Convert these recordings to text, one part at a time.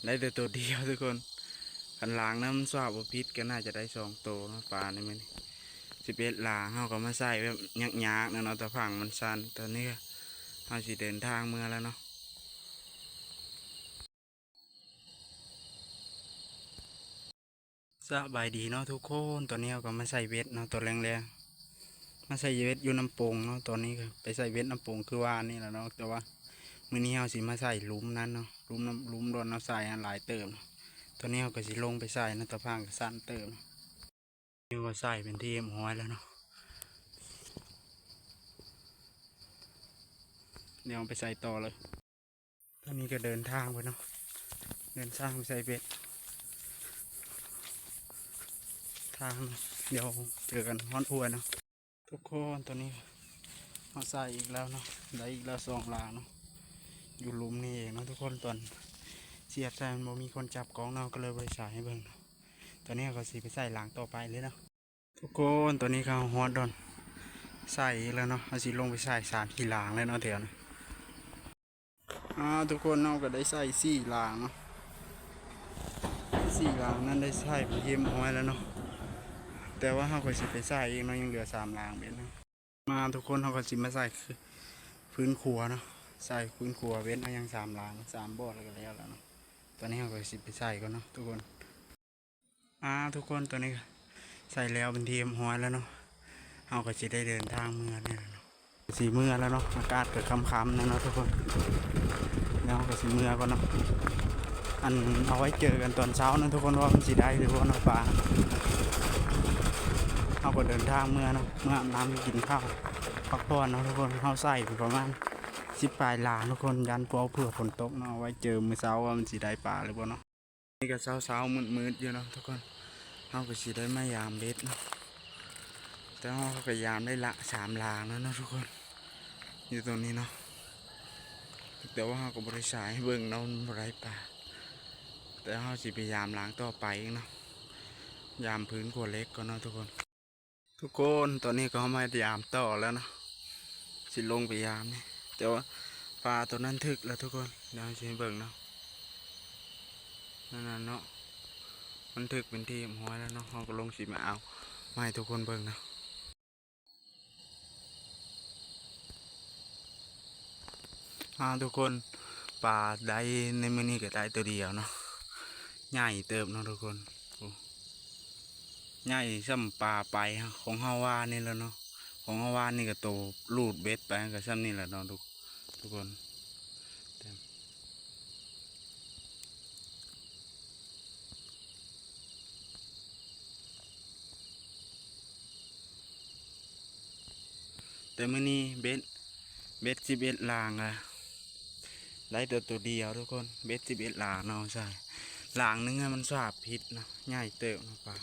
ໄດ້ແຕ່ໂຕດຽວທຸກຄົນ. ຄັນລາງນຳສວາບບໍ່ຜິດກໍໜ້າຈະໄດ້ສອງໂຕເນາະ ປາໃນມື້ນີ້. ສິບເອັດລາງ ເຮົາກໍມາໃສ່ແບບຍາກໆນະເນາະ ຕາຝັ່ງມັນສັ່ນ. ຕອນນີ້ກໍເຮົາຊິເດີນທາງເມືອແລ້ວເນາະ. ສະບາຍດີເນາະທຸກຄົນ, ຕອນນີ້ເຮົາກໍມາໃສ່ເບັດເນາະ ຕອນແລງໆ ມາໃສ່ເບັດຢູ່ນ້ຳປົງເນາະ. ຕອນນີ້ກໍໄປໃສ່ເບັດນ້ຳປົງຄືວ່ານີ້ແຫຼະເນາະ, ແຕ່ວ່າມື້ນີ້ເຮົາຊິມາໃສ່ຫຼຸມນັ້ນເນາະ, ຫຼຸມນ້ຳ ຫຼຸມບ່ອນເຮົາໃສ່ຫັ້ນຫຼາຍເຕີບເນາະ. ຕອນນີ້ເຮົາກໍຊິລົງໄປໃສ່ເນາະ, ຕາຝັ່ງກໍສັ່ນເຕີບເນາະ. ນີ້ກໍໃສ່ເປັນທີ່ຮຽບຮ້ອຍແລ້ວເນາະ, ດຽວເຮົາໄປໃສ່ຕໍ່ເລີຍ. ຕອນນີ້ກໍເດີນທາງໄປເນາະ, ເດີນທາງໄປໃສ່ເບັດ ທາງ ດຽວເຈີກັນຮອດຫ້ວຍເນາະ. ທຸກຄົນ ຕອນນີ້ເຮົາໃສ່ອີກແລ້ວເນາະ, ໄດ້ອີກແລ້ວສອງລາງເນາະ, ຢູ່ຫຼຸມນີ້ເອງເນາະທຸກຄົນ. ຕອນສຽບໃສ່ມັນບໍ່ມີຄົນຈັບກ້ອງເນາະ, ກໍເລີຍບໍ່ໄດ້ໃສ່ໃຫ້ເບິ່ງເນາະ. ຕອນນີ້ເຮົາກໍຊິໄປໃສ່ລາງຕໍ່ໄປເລີຍເນາະ. ທຸກຄົນ ຕອນນີ້ເຮົາຮອດບ່ອນໃສ່ອີກແລ້ວເນາະ, ເຮົາຊິລົງໄປໃສ່ສາມສີ່ລາງເລີຍເນາະ ແຖວນີ້. ອ່າ ທຸກຄົນ ເຮົາກໍໄດ້ໃສ່ສີ່ລາງເນາະ, ສີ່ລາງນັ້ນໄດ້ໃສ່ເປັນທີ່ຮຽບຮ້ອຍແລ້ວເນາະ, ແຕ່ວ່າເຮົາກໍຊິໄປໃສ່ອີກເນາະ, ຍັງເຫຼືອສາມລາງເບັດເນາະ. ມາທຸກຄົນ ເຮົາກໍຊິມາໃສ່ ຄື ພື້ນຄົວເນາະ, ໃສ່ພື້ນຄົວເບັດເຮົາຍັງສາມລາງ ສາມບ່ອນ ແລ້ວກໍແລ້ວແລ້ວເນາະ. ຕອນນີ້ເຮົາກໍຊິໄປໃສ່ກ່ອນເນາະທຸກຄົນ. ອ່າ ທຸກຄົນ ຕອນນີ້ກໍໃສ່ແລ້ວເປັນທີ່ຮຽບຮ້ອຍແລ້ວເນາະ, ເຮົາກໍຊິໄດ້ເດີນທາງເມືອນີ້ແຫຼະເນາະ. ຊິເມືອແລ້ວເນາະ, ອາກາດກໍຄ່ຳໆແລ້ວເນາະທຸກຄົນ, ແລ້ວເຮົາກໍຊິເມືອກ່ອນເນາະ. ອັນ ເອົາໄວ້ເຈີກັນຕອນເຊົ້າເນາະທຸກຄົນ ວ່າມັນຊິໄດ້ຫຼືບໍ່ເນາະປາ. ເຮົາກໍເດີນທາງເມືອເນາະ, ເມືອອາບນ້ຳ ກິນເຂົ້າ ພັກຜ່ອນເນາະທຸກຄົນ. ເຮົາໃສ່ປະມານສິບປາຍລາງທຸກຄົນ, ຢ້ານພວກເຜື່ອຝົນຕົກເນາະ, ເອົາໄວ້ເຈີມື້ເຊົ້າວ່າມັນຊິໄດ້ປາຫຼືບໍ່ເນາະ. ນີ້ກໍເຊົ້າໆມືດໆຢູ່ເນາະທຸກຄົນ, ເຮົາກໍຊິໄດ້ມາຢາມເບັດເນາະ, ແຕ່ເຮົາກໍຢາມໄດ້ລະສາມລາງແລ້ວເນາະທຸກຄົນ. ຢູ່ຕົງນີ້ເນາະ, ແຕ່ວ່າເຮົາກໍບໍ່ໄດ້ສາຍໃຫ້ເບິ່ງເນາະ, ມັນບໍ່ໄດ້ປາ. ແຕ່ເຮົາຊິໄປຢາມລາງຕໍ່ໄປອີກເນາະ, ຢາມພື້ນຂົວເຫຼັກກ່ອນເນາະທຸກຄົນ. ທຸກຄົນ ຕອນນີ້ກໍເຮົາມາຢາມຕໍ່ແລ້ວເນາະ, ຊິລົງໄປຢາມນີ້, ແຕ່ວ່າປາຕົວນັ້ນຖືກແລ້ວທຸກຄົນ. ດຽວເຮົາຊິໃຫ້ເບິ່ງເນາະ, ນັ້ນນະເນາະ, ມັນຖືກເປັນທີ່ຮຽບຮ້ອຍແລ້ວເນາະ. ເຮົາກໍລົງຊິມາເອົາມາໃຫ້ທຸກຄົນເບິ່ງເນາະ. ອ່າ ທຸກຄົນ ປາໄດ້ໃນມື້ນີ້ກໍໄດ້ຕົວດຽວເນາະ, ໃຫຍ່ເຕີບເນາະທຸກຄົນ. ໂອ້ ໃຫຍ່ສ່ຳປາໄປຂອງເຮົາວານນີ້ແຫຼະເນາະ, ຂອງເຮົາວານນີ້ກໍໂຕລູດເບັດໄປກໍສ່ຳນີ້ແຫຼະເນາະ ທຸກ ທຸກຄົນ. ແຕ່ມື້ນີ້ເບັດ ເບັດສິບເອັດລາງ ກໍໄດ້ແຕ່ໂຕດຽວທຸກຄົນ. ເບັດສິບເອັດລາງເນາະ ໃສ່ລາງໜຶ່ງໃຫ້ມັນສາບພິດເນາະ, ໃຫຍ່ເຕີບເນາະປາ.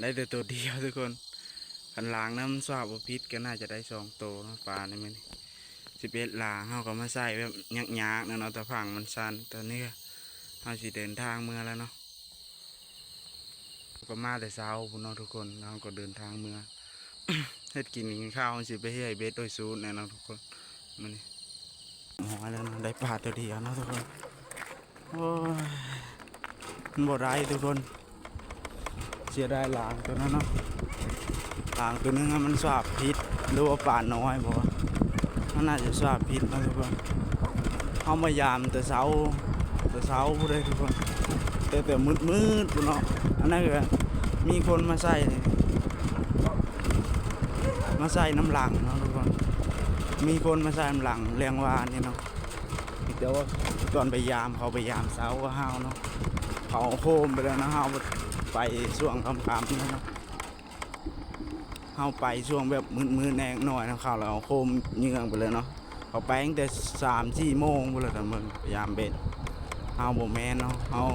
ໄດ້ແຕ່ໂຕດຽວທຸກຄົນ, ຄັນລາງນຳສວາບບໍ່ຜິດກໍໜ້າຈະໄດ້ສອງໂຕເນາະ ປາໃນມື້ນີ້. ສິບເອັດລາງ ເຮົາກໍມາໃສ່ແບບຍາກໆນະເນາະ, ຕາຝັ່ງມັນສັ່ນ. ຕອນນີ້ກໍເຮົາຊິເດີນທາງເມືອແລ້ວເນາະ, ກໍມາແຕ່ເຊົ້າພຸ້ນເນາະທຸກຄົນ. ເຮົາກໍເດີນທາງເມືອ ເຮັດກິນກິນຂ້າວ ເຮົາຊິໄປເຮັດເບັດໂດຍສູດແນ່ເນາະທຸກຄົນ. ມື້ນີ້ ໂອ້ຍ ແລ້ວເນາະ ໄດ້ປາໂຕດຽວເນາະທຸກຄົນ. ໂອ້ຍ ມັນບໍ່ໄດ້ທຸກຄົນ, ເສຍດາຍລາງໂຕນັ້ນເນາະ. ລາງໂຕໜຶ່ງມັນສາບພິດ ຫຼືວ່າປານ້ອຍບໍ່ວະ, ມັນໜ້າຈະສາບພິດເນາະທຸກຄົນ. ເຮົາມາຍາມແຕ່ເຊົ້າ ແຕ່ເຊົ້າພຸ້ນເດ້ທຸກຄົນ, ແຕ່ ແຕ່ມືດໆພຸ້ນເນາະ. ອັນນັ້ນກໍມີຄົນມາໃສ່ ມາໃສ່ນຳຫຼັງເນາະທຸກຄົນ, ມີຄົນມາໃສ່ນຳຫຼັງແລງວານນີ້ເນາະ. ແຕ່ວ່າຕອນໄປຢາມ ເຂົາໄປຢາມເຊົ້າກວ່າເຮົາເນາະ, ເຂົາໂຮມໄປແລ້ວເນາະ, ເຮົາໄປຊ່ວງຄ່ຳໆນີ້ເນາະ. ເຮົາໄປຊ່ວງແບບມືດໆແດ່ໜ້ອຍນຳເຂົາ ແລ້ວໂຮມເຍືອງໄປເລີຍເນາະ. ເຂົາໄປຕັ້ງແຕ່ສາມສີ່ໂມງພຸ້ນແຫຼະ ຕອນເບິ່ງ ໄປຢາມເບັດ. ເຮົາບໍ່ແມ່ນເນາະ, ເຮົາ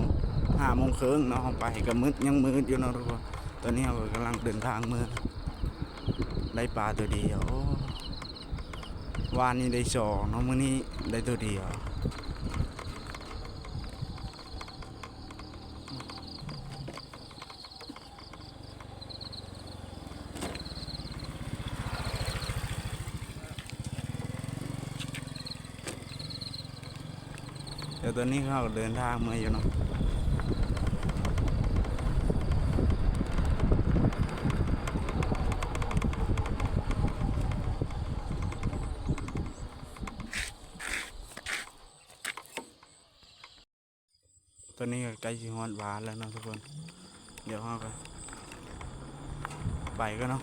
ຫ້າໂມງເຄິ່ງເນາະ ເຮົາໄປ ກໍມືດ ຍັງມືດຢູ່ເນາະທຸກຄົນ. ຕອນນີ້ເຮົາກໍກຳລັງເດີນທາງເມືອ, ໄດ້ປາໂຕດຽວ. ວານນີ້ໄດ້ສອງເນາະ, ມື້ນີ້ໄດ້ໂຕດຽວ. ດຽວຕອນນີ້ເຮົາກໍເດີນທາງເມືອຢູ່ເນາະ. ຕອນນີ້ກໍໃກ້ຊິຮອດບ້ານແລ້ວເນາະທຸກຄົນ. ດຽວເຮົາກໍໄປກັນເນາະ.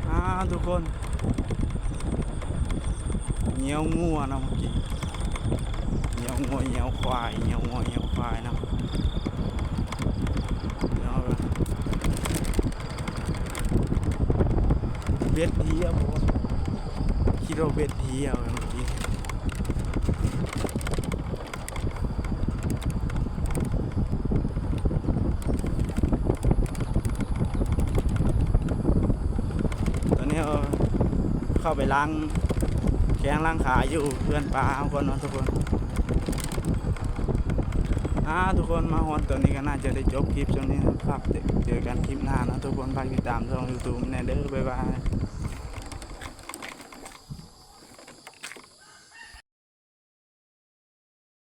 ອ່າ ທຸກຄົນ ຍ່ຽວງົວເນາະເມື່ອກີ້. ຍ່ຽວງົວຍ່ຽວຄວາຍ ຍ່ຽວງົວຍ່ຽວຄວາຍເນາະ. ເນາະ ເບັດເຫຍບໍ່? ຄິດວ່າເບັດເຫຍເມື່ອກີ້. ຕອນນີ້ເຮົາເຂົ້າໄປລ້າງແຂ້ງລ້າງຂາຢູ່ເຮືອນປ້າເຮົາກ່ອນເນາະທຸກຄົນ. ອ່າ ທຸກຄົນ ມາຮອດຕອນນີ້ກໍໜ້າຈະໄດ້ຈົບຄລິບຊ່ວງນີ້ເນາະ. ຝາກເຈີກັນຄລິບໜ້າເນາະທຸກຄົນ. ຝາກຕິດຕາມຊ່ອງຢູທູບແດ່ເດີ. ບາຍບາຍ.